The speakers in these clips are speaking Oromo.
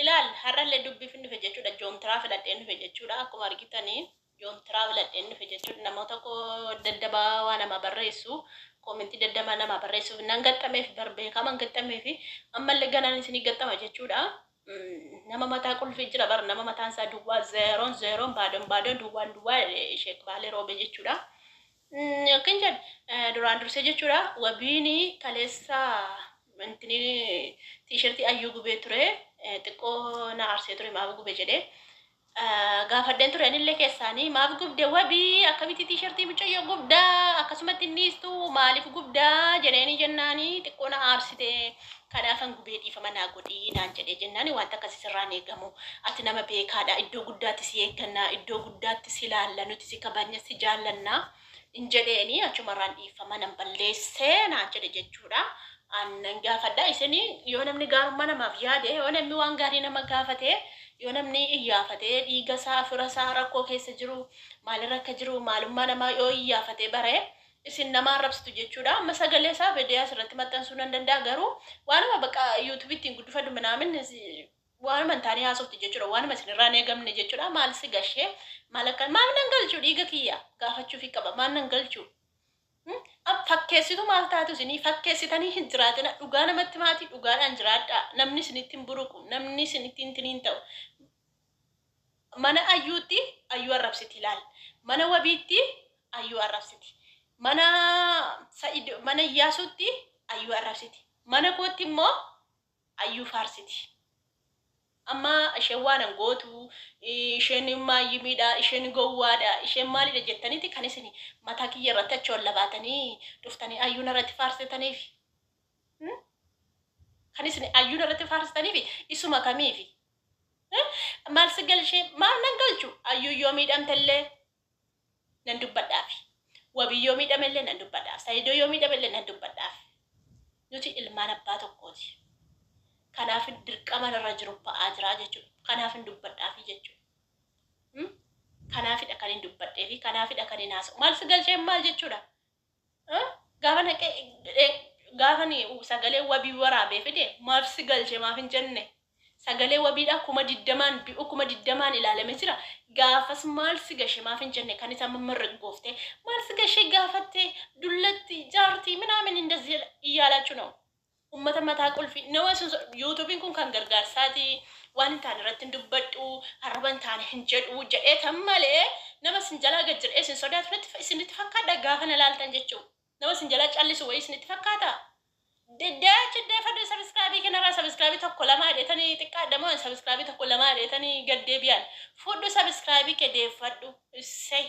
Ilaal har'allee dubbiif hin dhufe jechuudha. Joontiraa filadheen dhufe jechuudha. Akkuma argitanii joontiraa filadheen dhufe jechuudha. Namoota koo daddabaa waa nama barreessu, koomentii daddabaa nama barreessuuf nan gaxxameef bar beekaman gaxxameef ammallee ganaan isinii gaxxama jechuudha. Nama mataa qulfii jira bar, nama mataan isaa duwwaa, zeeroon zeeroon, baadoon baadoon, duwwaan duwwaa, sheek Baalee Roobee jechuudha. Akkan jedhu duraan dursee jechuudha, Wabiin kaleessa intini tiishartii Ayyuu gubee ture, xiqqoo na aarsee ture. Maaf gube jedhee gaafadheen ture anillee keessaanii. Maaf gubde Wabii? Akkamitti tiishartii mucayyoo gubdaa? Akkasumatti inniistu maaliif gubdaa jedheeni jennaanii xiqqoo na aarsite, kanaafan gubee, dhiifama naa godhii naan jedhee jennaani, wanta akkasii sirraan eegamu, ati nama beekaadha, iddoo guddaatti si eegganna, iddoo guddaatti si ilaalla, nuti si kabajna, si jaallanna hin jedheeni. Achumarraan dhiifama nan balleessee naan jedhe jechuudha. Annan gaafadha isin, yoo namni gaarummaa namaaf yaade, yoo namni waan gaarii nama gaafate, yoo namni iyyaafatee dhiiga isaa, fira isaa rakkoo keessa jiru, maalirra akka jiru, maalummaa namaa yoo iyyaafatee bare, isin nama arrabsitu jechuudha. Amma sagalee isaa fedee asirratti maxxansuu nan danda'a, garuu waanuma bakka yuutuubii ittiin guddifadhu minaamin waanuma hin taane haasofti jechuudha. Waanuma isinirraa hin eegamne jechuudha. Maal si gashee? Maal akka maal nan galchuu? Dhiiga kiyya gaafachuufi qaba. Maal nan galchuu? Fakkeessitu maal taatu? Isinii fakkeessitanii hin jiraatina. Dhugaa namatti maatii dhugaadhaan jiraadhaa. Namni isinitti hin buruqu, namni isinitti hin tiniin ta'u. Mana Ayyuutti Ayyuu arrabsiti ilaal. Mana Wabiitti Ayyuu arrabsiti. Mana Sa'id, mana Iyyaasuutti Ayyuu arrabsiti. Mana kootti immoo Ayyuu faarsiti. Amma isheen waan an gootu, isheen maayyimiidha, isheen gowwaadha, isheen maalidha jettaniiti kan isin mataa kiyya irratti achi ol labaatanii dhuftanii Ayyuun irratti faarsitaniif. Kan isin Ayyuun irratti faarsitaniif isuma kamiifi? Maal si galshee? Maal nan galchu? Ayyuu yoo miidhamtellee nan dubbadhaafi. Wabii yoo miidhamellee nan dubbadhaaf. Sayidoo yoo miidhamellee nan dubbadhaaf. Nuti ilmaan abbaa tokkooti. Kanaaf dirqama irra jiru ba'aa jira jechuudha. Kanaaf hin dubbadhaafi jechuudha. Kanaafidha kan hin dubbadheefi, kanaafidha kan hin haasa'u. Maal si galchee maal jechuudha? Gaafa naqee, gaafa sagalee Wabii waraabee fide, maaf si galchee maaf hin jenne? Sagalee Wabiidhaa 20,000 bi'u, 20,000 ilaalame jira. Gaafas maal si gashe maaf hin jenne? Kan isaan mammarraggooftee maal si gashee gaafattee dullatti jaartii minaamin እንደዚህ እያላችሁ ነው። Ummata mataa qulfii nama. Yuutuubiin kun kan gargaarsaati, waan hin taane irratti hin dubbadhu, arraba hin taane hin jedhu jedhee tan malee, nama sin jalaa gad jedhee isin sodaatu isinitti fakkaadha gaafa na laaltan jechuudha. Nama sin jalaa callisu wayii isinitti fakkaata? Deddeechi deeffadhu subscribe kanarraa, subscribe tokko lama hidheetanii xiqqaadha moo? Subscribe tokko lama hidheetanii gad deebi'an. Fudhu, subscribe kee deeffadhu. Issee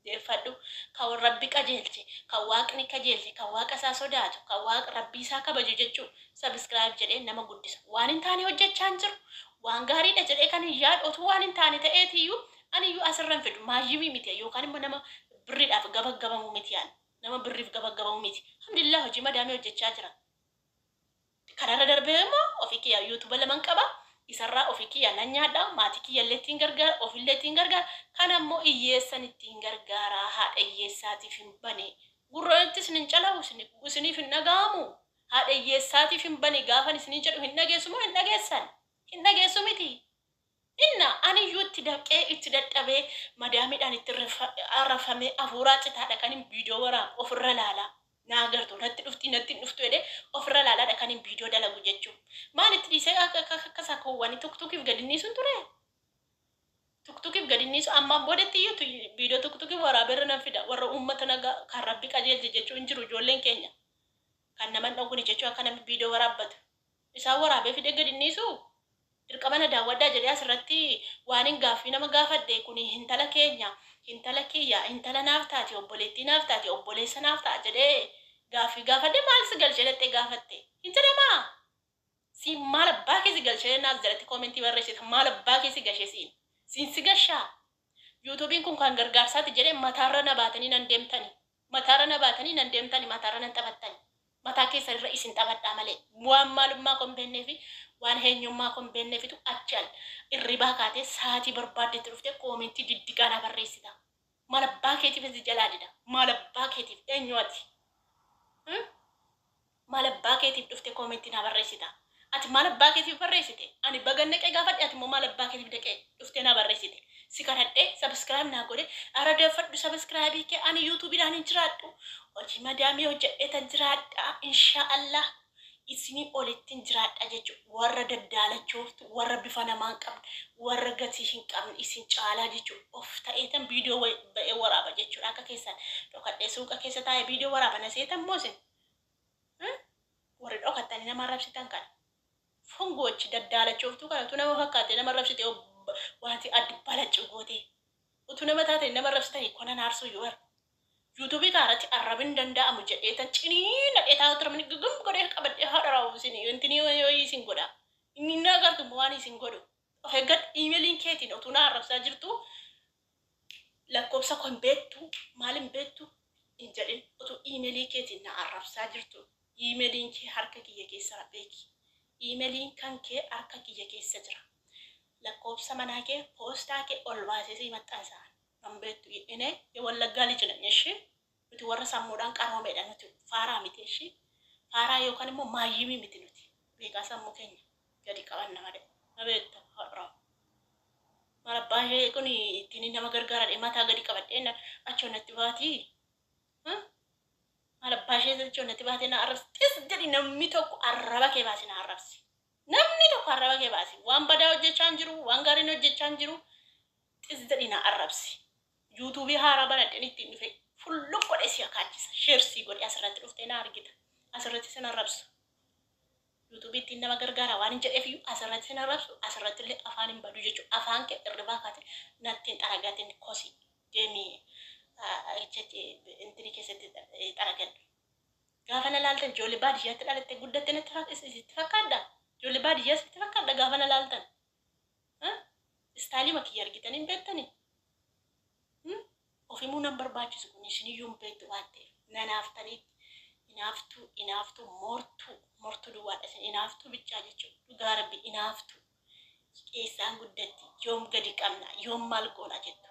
deeffadhu. Kan Rabbi qajeelche, kan Waaqni qajeelche, kan Waaqa isaa sodaatu, kan Waaqa Rabbii isaa kabaju jechuu subscribe jedhee nama guddisa. Waan hin taane hojjechaa hin jiru. Waan gaariidha jedhee kan hin yaadu otuu waan hin taane ta'eetiyyuu aniyyuu asirra hin fidu. Maayyimii miti, yookaan immoo nama birriidhaaf gabaggabamu miti yaani. Nama birriif gabaggabamu miti. Alhamdulillah, hojii madaamii hojjechaa jira. Kanarra darbee immoo ofii kiyya yuutuuba laman qaba. Isarraa ofii kiyya nan nyaadha. Maatii kiyya illee ittiin gargaara. Ofillee ittiin gargaara. Kana immoo hiyyeessan ittiin gargaara. Haadha hiyyeessaatiif hin bane. Gurratti isin hin calawu, isiniif hin dhaga'amu. Haadha hiyyeessaatiif hin bane gaafan isinii jedhu hin dhageessu moo hin dhageessan? Hin dhageessu miti. Inna aniyyuu itti daqee, itti dadhabee, madaamiidhaan itti arrafamee, afuuraa citaadha kan hin viidiyoo waraabu ofirra laalaa. Naa agartu, natti dhufti, natti hin dhuftu jedhee ofirra laalaadha kan hin viidiyoo dalagu jechuudha. Maal itti dhiisee akka akka sakoowwanii tuktukiif gadi dhiisuun ture? Tuktukiif gadi dhiisu ammaan boodetti iyyuu viidiyoo tuktukiif waraabeerra nan fida. Warra uummata nagaa kan Rabbi qajeelche jechuu hin jiru ijoolleen keenya. Kan naman dhowwini jechuu akka namni viidiyoo waraabbatu. Isaan waraabee fidee gadi dhiisu. Dirqama na daawwadhaa jedhee asirratti waan hin gaaffii nama gaafadhe, kun hintala keenya, hintala kiyya, hintala naaf taate, obboleettii naaf taate, obboleessa naaf ta'a jedhee gaaffii gaafadhe, maal si galchee dhattee gaafatte? Hin jedhamaa? Siin maal abbaa kee si galchee naas jalatti koomentii barreessita? Maal abbaa kee si gashee siin? Siin si gashaa? Yuutuubiin kun kan gargaarsaati jedhee mataarra na baatanii nan deemtani. Mataarra na baatanii nan deemtani, mataarra nan taphattani. Mataa keessan irra isin taphadhaa malee, waan maalummaa koo hin beeknee fi waan eenyummaa koo hin beekneefitu achi al irribaa kaatee sa'aatii barbaaddetti dhuftee koomentii diddigaa na barreessita. Maal abbaa keetiif si jalaa dida? Maal abbaa keetiif, eenyu ati? Maal abbaa keetiif dhuftee koomentii na barreessita? Ati maal abbaa keetiif barreessite? Ani bagan dhaqee gaafadhe, ati immoo maal abbaa keetiif dhaqee dhuftee naa barreessite? Si kadhadhee subscribe naa godhe, ara deeffadhu subscribe kee. Ani YouTubeiidhaan hin jiraadhu. Hojii madaamii hojjedhee tan jiraadha. Insha Allah isinii olittin jiraadha jechuudha. Warra daddaalachooftu, warra bifa namaa hin qabne, warra gatii hin qabne isin caalaa jechuudha. Of ta'ee tan viidiyoo ba'ee waraaba jechuudha. Akka keessan dhokadhee suuqa keessa taa'ee viidiyoo waraaba na seetan moo isin? Warri dhokattanii nama arrabsitan kana. Fungoochi daddaalachooftuu kana utuu nama fakkaate nama arrabsite, wanti addi balaccu goote. Utuu nama taate nama arrabsitanii konan aarsuu yoo bara. YouTubeii kaarratti arrabin danda'amu jedhee tan cinii nadhee taa'u ture, gugum godhee qabadhee haadha raawwu isin wanti yoo isin godha. Inni na agartu waan isin godhu. Of eeggadhu, emailiin keetiin utuu na arrabsaa jirtu lakkoofsa kon beektu maalin beektu hin jedhin. Utuu emailii keetiin na arrabsaa jirtu emailiin kee harka kiyya keessa beeki. Emailiin kan kee harka kiyya keessa jira. Lakkoofsa manaa kee, poostaa kee ol baasee si maxxansa. Kan beektu inni የወለጋ ልጅ ነኝ። እሺ, nuti warra sammuudhaan qaroomeedha, nuti faaraa miti. እሺ, faaraa yookaan immoo maayyimii miti nuti. Beekaa, sammuu keenya gadi qabanna malee. Na beekta har'aa. Maal abbaa ishee kun ittiin nama gargaara, mataa gadi qabadhee achi natti baatii. Maal abbaa ishee achi natti baatee na arrabsi. Xis jedhi, namni tokko arraba kee baasi na arrabsi. Namni tokko arraba kee baasi. Waan badaa hojjechaa hin jiru, waan gaariin hojjechaa hin jiru. Xis jedhi na arrabsi. YouTubeii haaraa banadheen ittiin dhufe fulluq godhee si akaachisa. Share sii godhee asirratti dhuftee na argita. Asirratti sin arrabsu. YouTubeii ittiin nama gargaara waan hin jedheef iyyuu asirratti sin arrabsu, asirratti illee afaan hin badu jechuudha. Afaan kee irribaa kaate natti hin xaragatin, kosi deemii intini keessatti xaragadhu. Gaafa na laaltan ijoollee baadiyyaatti dhalattee guddatte natti sitti fakkaadha. Ijoollee baadiyyaa sitti fakkaadha gaafa na laaltan. Styleii makiyya argitanii hin beektanii? Ofimuu nan barbaachisu kun isiniyyuu hin beektu waan ta'eef nanaaftaniitti inaaftuu, inaaftuu, mortuu, mortuu duwwaadha isin, inaaftuu bichaa jechuudha. Dhugaa Rabbi, inaaftuu. Eessaan guddatti, yoom gadi qabna, yoom maal goona jettu.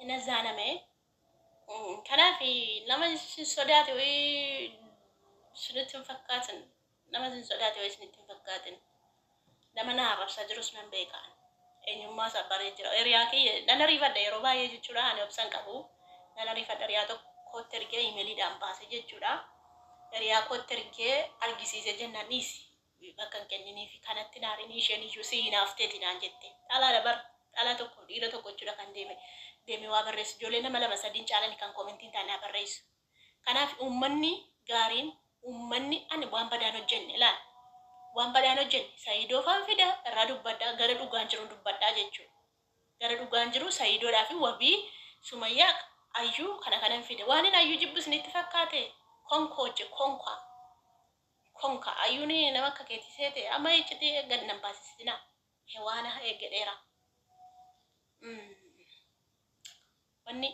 Inazaaname. Kanaaf nama isin sodaate wayii isinitti hin fakkaatin. Nama isin sodaate wayii isinitti hin fakkaatin. Nama na arrabsaa jirus nan beekaan. Eenyummaa isaa baree jira. Hiriyaa kiyya nan ariifadha yeroo baay'ee jechuudha. Ani obsan qabu. Nan ariifadha, hiriyaa tokkotti ergee emailiidhaan baase jechuudha. Hiriyaa kootti ergee argisiise jennaan dhiisi. Bakka hin kenniniif kanatti naarin isheen iyyuu si hinaafteeti naan jette. Dhalaadha bar, dhala tokko dhiira tokko jechuudha kan deeme. Deeme waa barreessu. Ijoollee nama lama sadiin caalani kan commentiin taane barreessu. Kanaaf uummanni gaariin, uummanni ani waan badaan hojjenne ilaal. Waan badaan hojjenne Saayidoo faan fida irraa dubbadhaa, gara dhugaan jiru dubbadhaa jechuudha. Gara dhugaan jiru Saayidoodhaa fi Wabii, Sumayyaa, Ayyuu kana kanan fide. Waan inni Ayyuu jibbu isinitti fakkaate, konkooche konkaa. Konka Ayyuun nama akka keetii seete amma iccitii gad nan baasisitina. Hewaana eegedheera. Wanni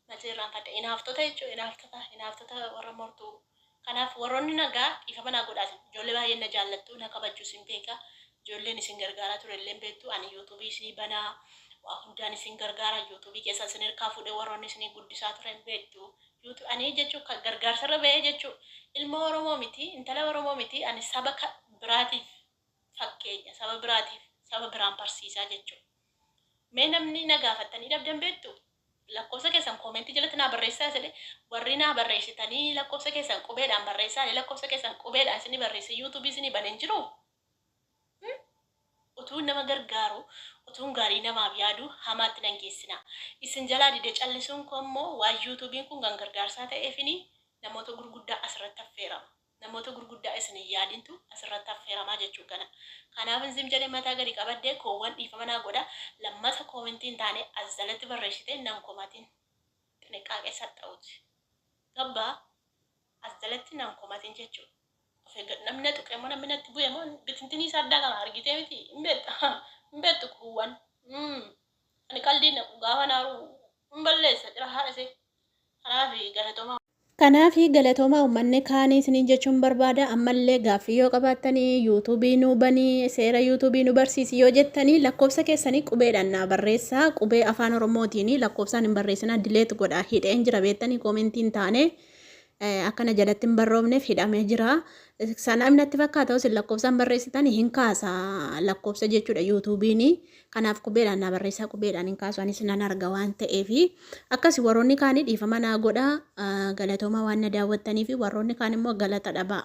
maal irraanfadhe, inaaftota jechuudha, inaaftota, inaaftota, warra mortuu. Kanaaf warroonni nagaa dhiifama naa godhaasin. Ijoollee baay'een na jaallattu, na kabajju isin beeka. Ijoolleen isin gargaaraa ture illee beektu. Ani YouTubeii isinii banaa, waa hundaan isin gargaara. YouTubeii keessa isin hirkaa fuudhee warroonni isinii guddisaa ture beektu. Ani jechuun kan gargaarsarra bahee jechuun ilma Oromoo miti, intala Oromoo miti, ani saba biraatiif fakkeenya, saba biraatiif, saba biraan barsiisaa jechuudha. Mee namni na gaafattanii dhabdan beektu? Lakkoofsa keessan commentii jalatti naa barreessaa jedhe, warri naa barreessitanii lakkoofsa keessan qubeedhaan barreessaa, lakkoofsa keessan qubeedhaan isinii barreesse, YouTubeii isinii baneen jiru. Utuu nama gargaaru, utuun gaarii namaaf yaadu hamaatti nan geessina. Isin jalaa dide callisuun koo immoo waan YouTubeiin kun kan gargaarsaa ta'eefini namoota gurguddaa asirratti affeerama. Namoota gurguddaa isin hin yaadintu asirratti affeeramaa jechuu kana. Kanaaf zim jedhee mataa gadi qabadhee koowwan dhiifama naa godha. Lammata commentii hin taane as jalatti barreessitee nan komatin. Xiniqaaqee saxxa'uuti. Gabbaa as jalatti nan komatin jechuudha. Of eeggadhu, namni na tuqe immoo, namni natti bu'e immoo bitintinii isaa addaa qaba, argitee miti, hin beektu, hin beektu kuuwwan. Ani qalbii naqu gaafa naaru hin balleessa jira haadha ishee. Kanaaf galatoomaa. Kanaaf galatoomaa uummanni kaanii isiniin jechuun barbaada. Ammallee gaaffii yoo qabaattanii, yuutuubii nu banii, seera yuutuubii nu barsiisi yoo jettanii, lakkoofsa keessanii qubeedhaan naa barreessaa. Qubee Afaan Oromootiin, lakkoofsaan hin barreessinaa, delete godha. Hidheen jira beektanii, koomentiin taane akkana jalatti hin barroofneef hidhamee jira. Sana natti fakkaata, isin lakkoofsaan barreessitan hin kaasa lakkoofsa jechuudha yuutuubiin. Kanaaf qubeedhaan naa barreessaa, qubeedhaan hin kaasu, anis nan arga waan ta'eefi. Akkasi warroonni kaanii dhiifama naa godhaa. Galatooma waan na daawwattanii fi warroonni kaan immoo galata dhabaa.